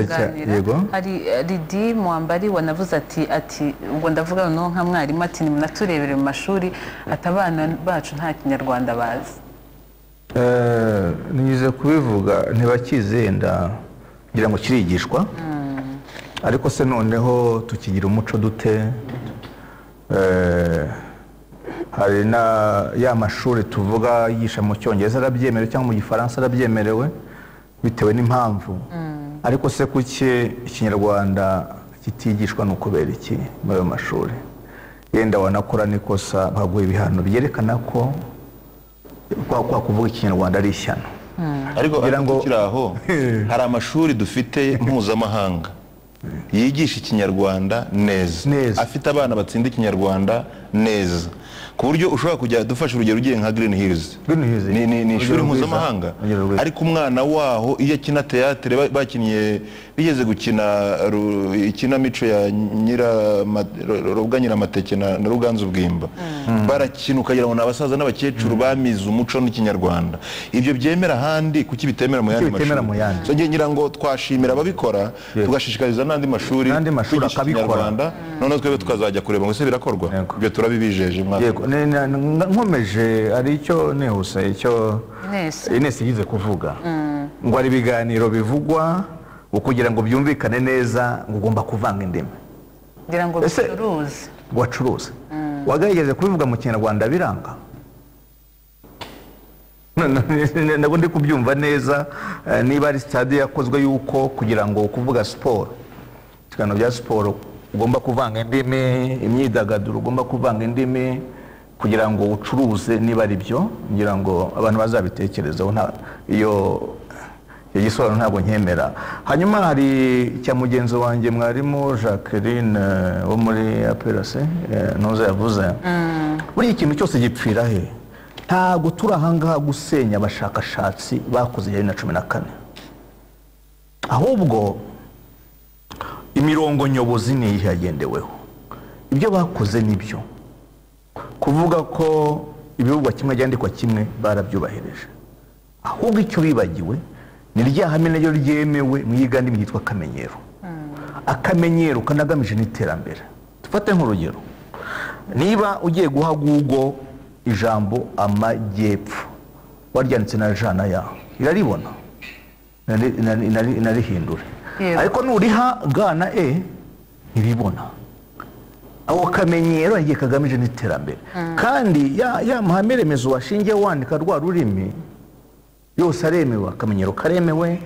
yego hari Lydie Mwambari wanavuze ati ubwo ndavuga no nka mwarimu, ati nimunaturebere mu mashuri atabana bacu nta Kinyarwanda bazi. Nize kubivuga ntibakizenda ngira ngo kirigishwa, ariko se noneho tukigira umuco dute? Hari na ya mashuri tuvuga yigisha mu Cyongereza arabyemerewe cyangwa mu Gifaransa arabyemerewe bitewe n'impamvu, ariko se kuki Ikinyarwanda kitigishwa ni ukubera iki muri ayo mashuri? Yenda wanakora n'ikosa baguha ibihano byerekana ko kwa kuvuga Ikinyarwanda ari ishyano. Ariko tukiri aho, hari amashuri dufite mpuzamahanga yigisha Ikinyarwanda neza, afite abana batsinda Ikinyarwanda neza, ku buryo ushobora kujya dufasha urugero ugiye nka Green Hills, ni ishuri mpuzamahanga, ariko umwana waho iyo akina teatre, bakinnye bigeze gukina ikinamico ya Robwa Nyiramateke na Ruganzu Bwimba, barakina ukagira ngo ni abasaza n'abakecuru bamize umuco n'Ikinyarwanda. Ibyo byemera ahandi, kuki bitemera mu yandi mashuri? So ngira ngo twashimira ababikora, tugashishikariza n'andi mashuri kwigisha Ikinyarwanda, noneho twebwe tukazajya kureba ngo se birakorwa. Ibyo turabibijeje mwaka. Yego, nkomeje ari icyo nihuse icyo Ines yize kuvuga, ngo ari ibiganiro bivugwa kugira ngo byumvikane neza, ngo ugomba kuvanga indimi ngira ngo bicuruze, wacuruze. Wagerageje kubivuga mu Kinyarwanda biranga, ntabwo ndi kubyumva neza. Niba ari stade yakozwe yuko kugira ngo kuvuga siporo, ibiganiro bya siporo ugomba kuvanga indimi, imyidagaduro ugomba kuvanga indimi kugira ngo ucuruze, niba ari byo ngira ngo abantu bazabitekerezaho. Iyo gisobanuro ntabwo nkemera. Hanyuma hari icya mugenzi wanjye mwarimu Jacqueline wo muri APRC ntuze yavuze, buri ikintu cyose gipfira he. Ntabwo turi ahangaha gusenya abashakashatsi bakoze 2014, ahubwo imirongo nyobozi ni iyihe yagendeweho, ibyo bakoze nibyo. Kuvuga ko ibivugwa kimwe byandikwa kimwe barabyubahirije, ahubwo icyo bibagiwe ni rya hame naryo ryemewe mu yigandimi yitwa akamenyero. Akamenyero kanagamije n'iterambere. Dufate nk'urugero, niba ugiye guha Google ijambo amajyepfo waryanditse na J na ya, iraribona inarihindure, ariko nuriha G na E ntibibona. Ako kamenyero yagiye kagamije n'iterambere. Kandi ya mahame remezo washingiye wandika rwa rurimi yose aremewe, akamenyero karemewe,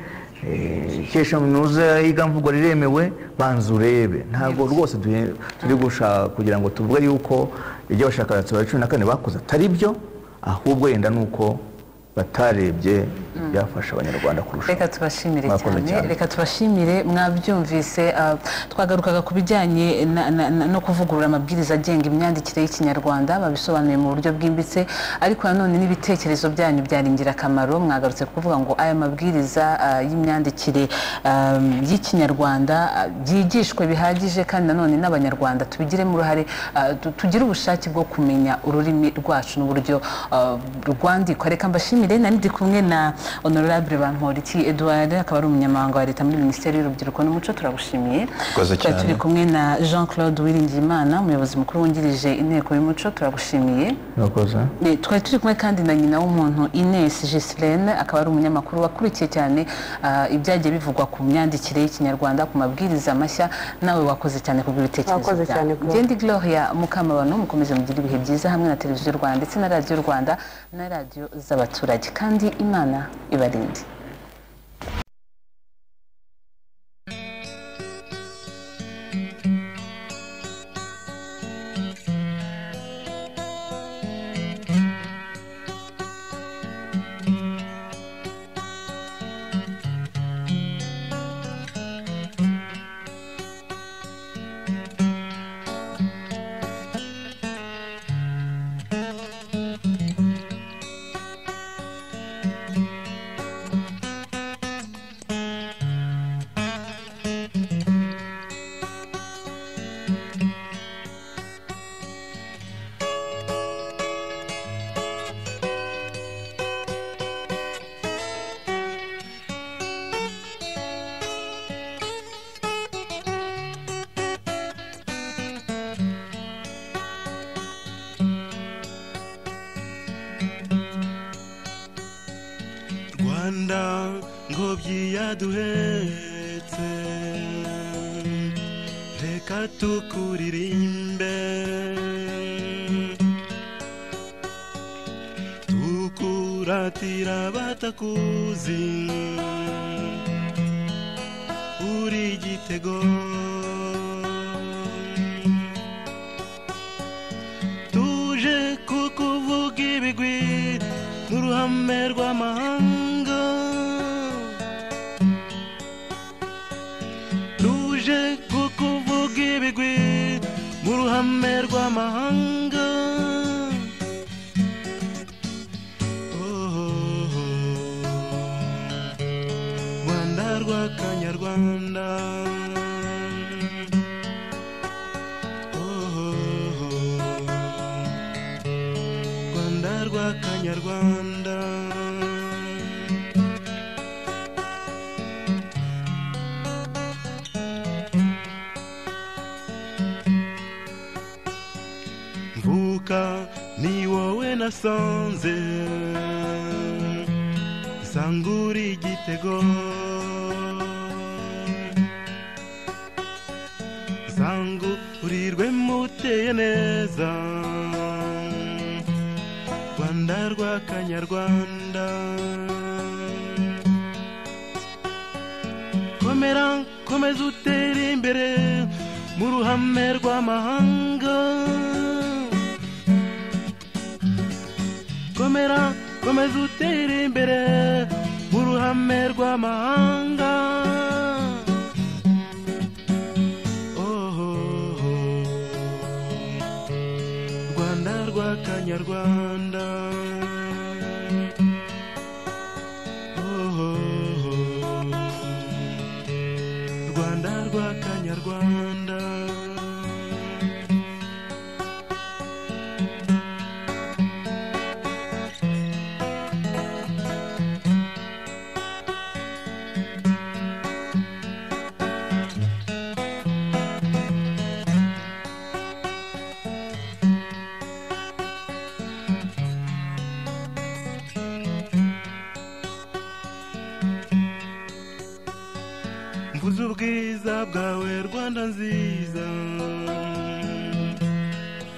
kesha minuze igamvugo riremewe, banza urebe. Ntabwo rwose turi gushaka kugira ngo tuvuge yuko ibyo abashakashatsi ba 14 bakoze atari byo, ahubwo yenda nuko Batarebye byafasha Abanyarwanda kurusha. Reka tubashimire cyane, reka tubashimire. Mwabyumvise, twagarukaga ku bijyanye no kuvugurura amabwiriza agenga imyandikire y'Ikinyarwanda, babisobanuye mu buryo bwimbitse, ariko nanone n'ibitekerezo byanyu byari ingirakamaro. Mwagarutse kuvuga ngo aya mabwiriza y'imyandikire y'Ikinyarwanda byigishwe bihagije, kandi nanone n'Abanyarwanda tubigiremo uruhare, tugire ubushake bwo kumenya ururimi rwacu n'uburyo rwandikwa. Reka mbashimire. Nari ndi kumwe na Honorable Bamporiki Edouard, akaba ari umunyamabanga wa Leta muri Minisiteri y'Urubyiruko n'Umuco, turagushimiye. Turi kumwe na Jean Claude Uwiringiyimana, umuyobozi mukuru wungirije Inteko y'Umuco, turagushimiye. Twari turi kumwe kandi na nyina w'umuntu Ines Ghislaine, akaba ari umunyamakuru wakurikiye cyane ibyagiye bivugwa ku myandikire y'Ikinyarwanda, ku mabwiriza mashya. Nawe wakoze cyane ku bw'ibitekerezo byawe. Ngendi Gloria Mukamabano, mukomeze mugire ibihe byiza hamwe na Televiziyo Rwanda ndetse na Radiyo Rwanda na radiyo z'abaturage, kandi Imana ibarinde. Ngobyi yaduhetse, reka tukuririmbe, tukuratira batakuzi, uri igitego. Tuje kukuvuga ibigwi mu ruhame rw'amahanga, tuje kukuvuga ibigwi mu ruhame rw'amahanga. Oh, Rwanda rw'Akanyarwanda, oh, Rwanda rw'Akanyarwanda. Mvuka ni wowe nasanze, nsanga uri igitego, nsanga urirwe muteye neza, Rwanda rw'Akanyarwanda. Komera komeza utere imbere mu ruhame rw'amahanga, komera komeza utere imbere mu ruhame rw'amahanga. Oh, Rwanda rw'Akanyarwanda, oh, Rwanda rw'Akanyarwanda. Mvuze ubwiza bwawe Rwanda nziza,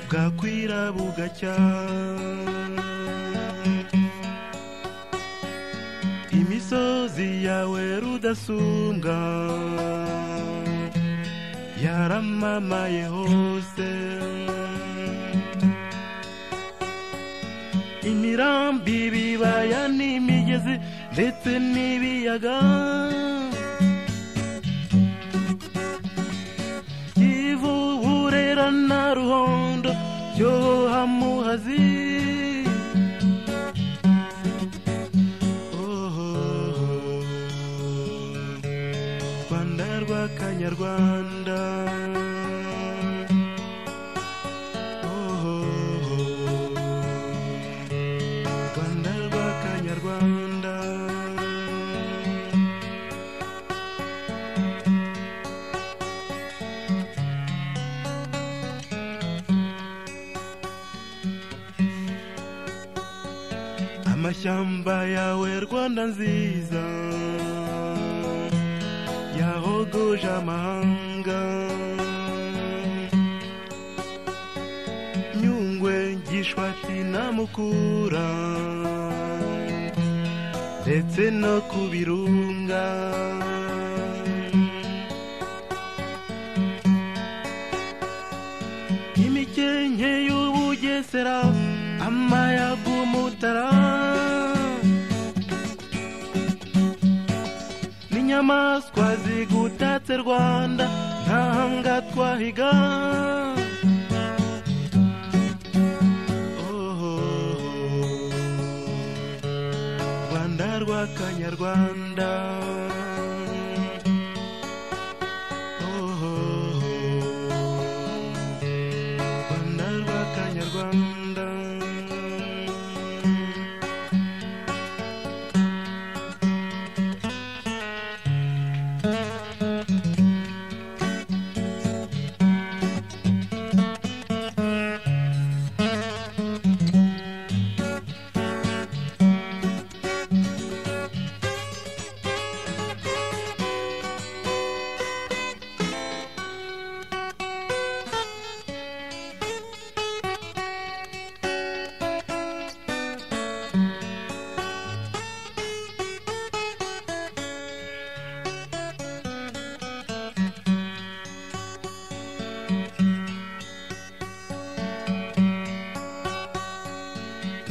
bwakwira bugacya, imisozi yawe rudasumbwa yaramamaye hose, imirambi Ibibaya n'imigezi ndetse n'ibiyaga. Kivu, Burera na Ruhondo, Cyohoha, Muhazi. Oh, Rwanda rw'Akanyarwanda. Oh, Rwanda rw'Akanyarwanda. Amashyamba yawe Rwanda nziza yahogoje amahanga. Nyungwe, Gishwati na Mukura ndetse no ku birunga. Imikenke y'Ubugesera, amayaga Umutara, n'inyamaswa zigutatse Rwanda ntahanga twahiga. Oh, Rwanda rw'Akanyarwanda. Oh, Rwanda rw'Akanyarwanda.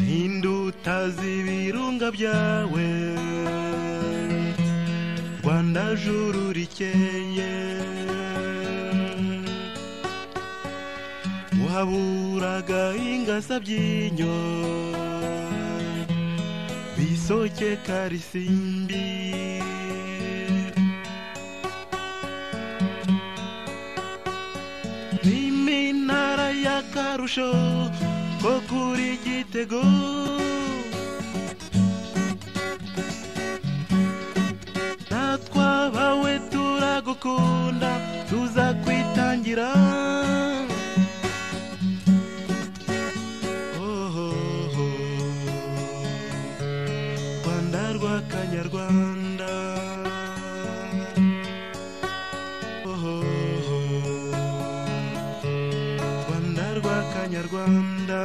N'indutazi ibirunga byawe Rwanda juru rikeye, wahaburaga ingasa by'inyo bisoke Karisimbi. N'iminara y'akarusho ko kuri Gitego, natwe abawe turagukunda tuzakwitangira. Oh, Rwanda rw'Akanyarwanda. Oh, Rwanda rw'Akanyarwanda.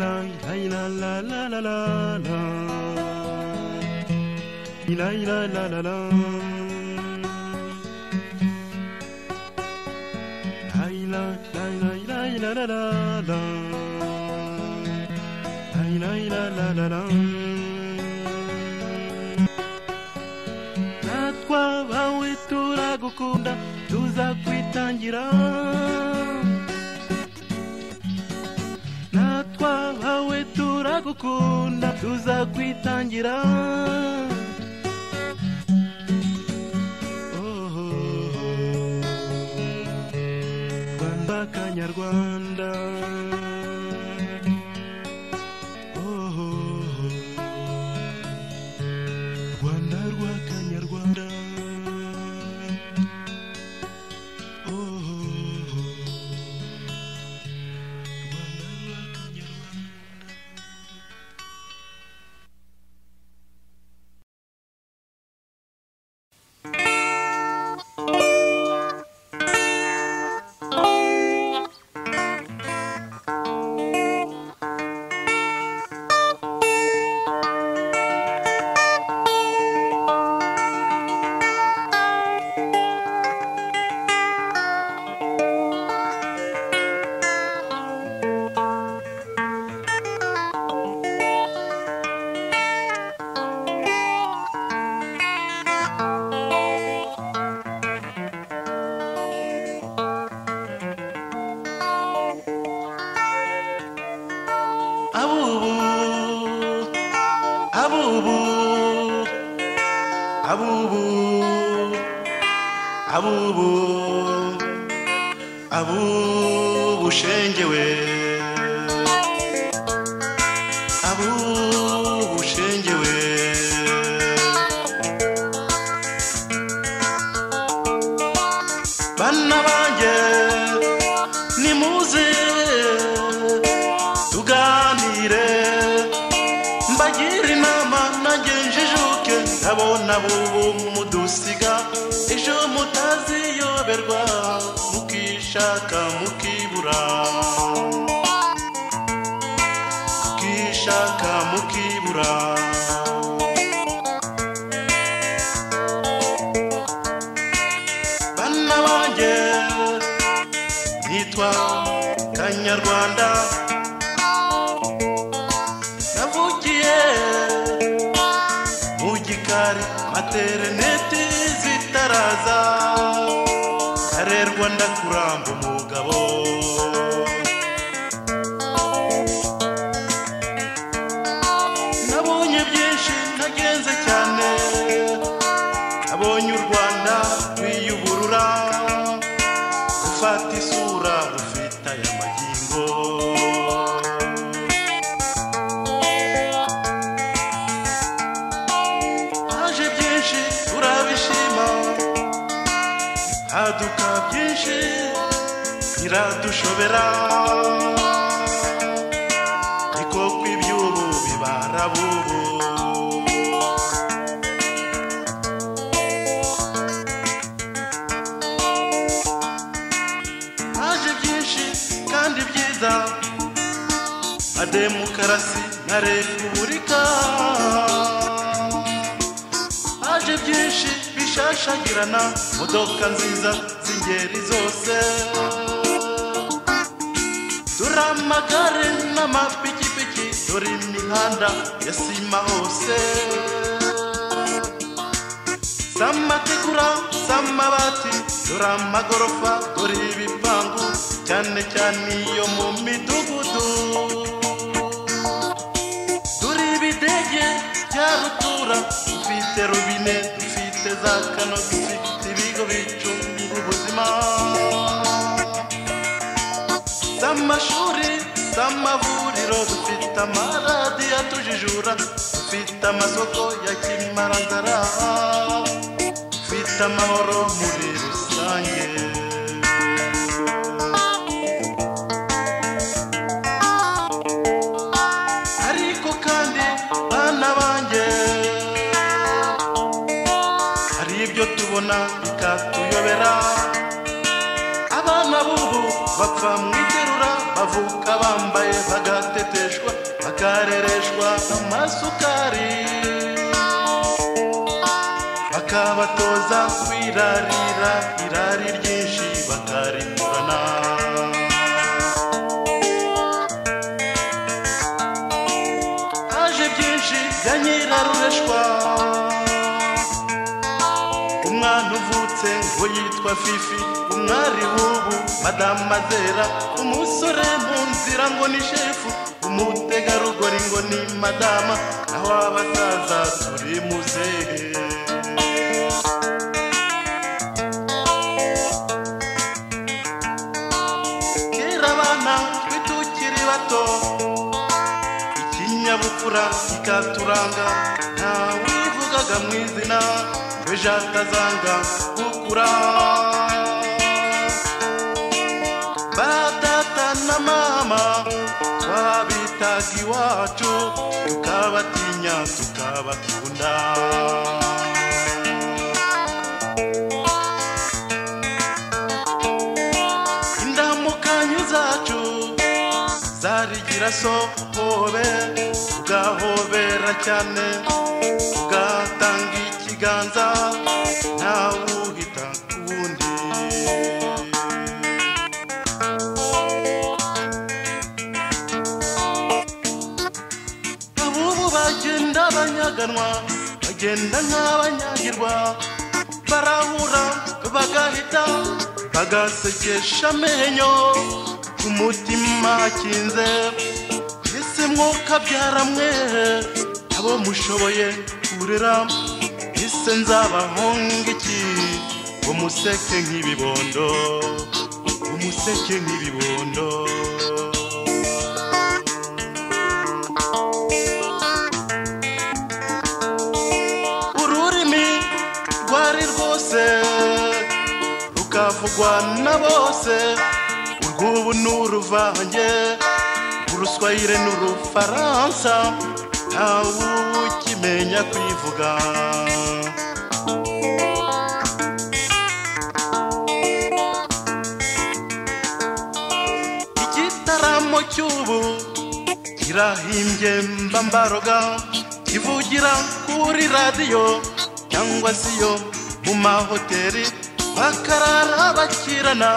La la la la la la la. La la la la la. La la la la la la la. La la la la la. Natwe abawe turagukunda tuzakwitangira. Natwe abawe turagukunda tuzakwitangira. Oh, Rwanda Kanyarwanda. Oh, Rwanda rw'Akanyarwanda. Oh, Rwanda rw'Akanyarwanda. Abubu abubu abubu shengewe abubu shengewe bana banjye nimuze tuganire mbagira inama nanjye njijuke ndabona bubu mudusiga ejo mutaziyoberwa mukishaka mukibura mukishaka mukibura bana banjye nitwa Kanyarwanda navukiye mu gikari materneti zitaraza karerwa ndakuramba umugabo nabonye byinshi nagenze cyane nabonye u Rwanda rwiyuburura rufata isura rufite aya magingo haje byinshi turabishima haduka byinshi biradushobera niko kw'iby'ubu bibara bubu haje byinshi kandi byiza nka demokarasi na repubulika haje byinshi bishashagirana modoka nziza z'ingeri zose dore amagare n'amapikipiki dore imihanda ya sima hose z'amategura z'amabati dore amagorofa dore ibipangu cyane cyane iyo mu midugudu dore ibidege bya rutura dufite robine dufite za kano dufite ibigo bicunga ubuzima z'amashuri z'amavuriro dufite amaradiyo atujijura dufite amasoko ya kimaranzara dufite amahoro muri rusange ariko kandi bana banjye hari ibyo tubona bikatuyobera abana b'ubu bapfa mu iterura bavuka bambaye bagateteshwa bakarereshwa amasukari bakabatoza kwirarira irari ryinshi bakarikurana haje byinshi bya nyirarureshwa umwana uvutse ngo yitwa Fifi umwari w'ubu madama Zera umusore mu nzira ngo ni shefu umutegarugori ngo ni madama naho abasaza turi muzehe kera abana twe tukiri bato ikinyabupfura kikaturanga nta wivugaga mu izina ejo atazanga gukura ba data na mama twabitaga iwacu tukabatinya tukabakunda indamukanyo zacu zarigira so hobe ugahobera cyane ugatanga ikiganza ntawe uhita kuwundi abubu bagenda banyaganwa bagenda nk'abanyagirwa barahura bagahita bagasekesha amenyo ku mutima hakinze ese mwuka byaramwe abo mushoboye kurera. Ubuse nzabahonga iki umuseke nk'ibibondo, umuseke nk'ibibondo. Ururimi rwari rwose rukavugwa na bose, urw'ubu n'uruvange, uruswahili n'urufaransa, ntawukimenya kwivuga. Igitaramo cy'ubu kirahimbye mbambaroga, kivugira kuri radiyo cyangwa se iyo mu mahoteli, bakarara bakirana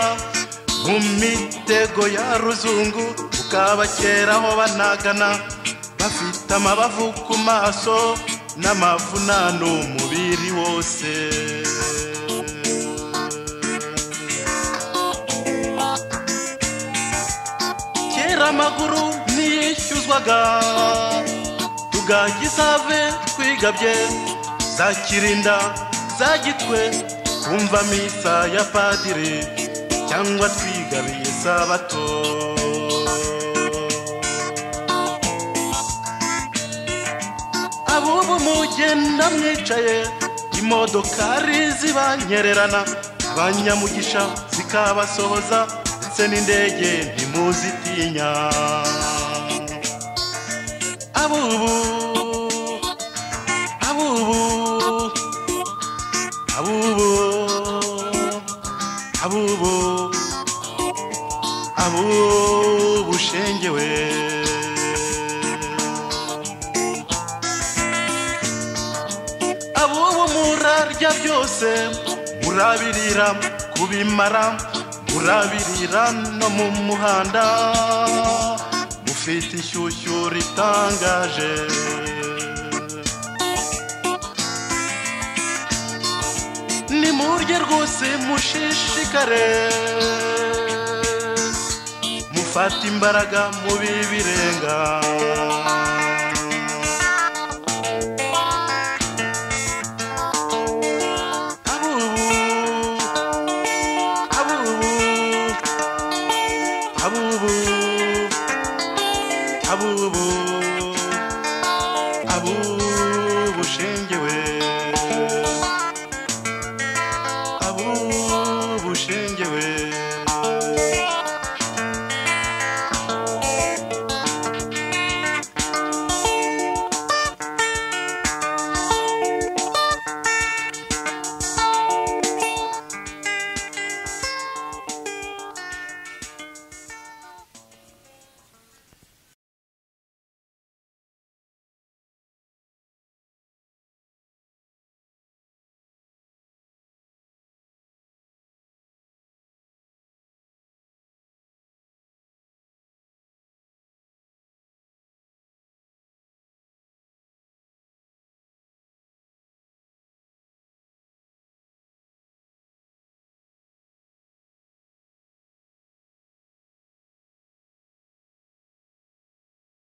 mu mitego ya ruzungu, ukabakeraho banagana, bafite amabavu ku maso n'amavunano umubiri wose. Kera amaguru ntiyishyuzwaga, tugagisave twigabye, za Kirinda za Gitwe, kumva misa ya padiri cyangwa twigabiye sabato. Abubu mugenda mwicaye, imodokari zibanyererana, abanyamugisha zikabasohoza, ndetse n'indege ntimuzitinya. Abubu, abubu, abubu, abubu, abubu shengewe. Abubu murarya byose, murabirira kubimara, murabirira no mu muhanda, mufite ishyushyu ritangaje. Nimurye rwose mushishikare, mufate imbaraga mu bibirenga.